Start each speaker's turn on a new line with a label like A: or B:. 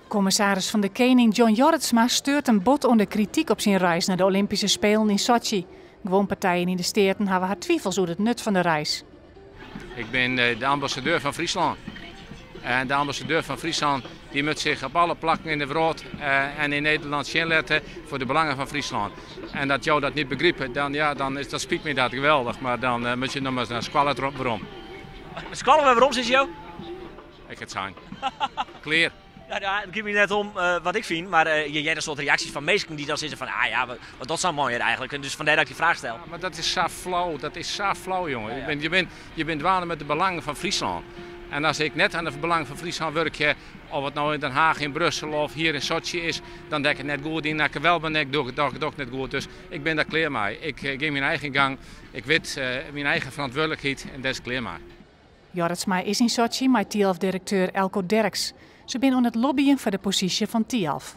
A: Kommissaris fan de Kening John Jorritsma steurt him bot oan de krityk op syn reis nei de Olympyske Spelen yn Sotsji. Guon partijen yn de Steaten hawwe har twifels oer it nut fan de reis.
B: Ik bin de ambassadeur fan Fryslân. En de ambassadeur fan Fryslân dy moat sich op alle plakken yn de wrâld en yn Nederlân sjen litte foar de belangen fan Fryslân. En dat jo dat net begripe, dan, ja, dan is, dat spyt my dat geweldich, mar dan moat je noch mar nei skoalle werom.
C: Skoalle wer werom, sizze jo?
B: Ik het sein. Klear.
C: Ja, it giet my net om wat ik fyn, mar je hearre in soad reaksjes fan minsken dy't dan sizze fan, ah ja, wat docht sa'n man hjir eigentlik? Dus fandêr dat ik dy fraach stel.
B: Ja, mar dat is sa flau, dat is sa flau, jonge. Je bent dwaande met de belangen fan Fryslân. En as ik net oan de belangen fan Fryslân wurkje, of it no yn Den Haag, yn Brussel of hjir yn Sotsji is, dan doch ik it net goed. En as ik wel bin, ik doch it ek net goed. Dus ik bin dêr klear mei. Ik gean myn eigen gang, ik wit myn eigen ferantwurdlikheid en dêr is klear mei.
A: Jorritsma is yn Sotsji mei Thialf-direkteur Elko Derks. Se binne oan it lobbyen foar de posysje fan Thialf.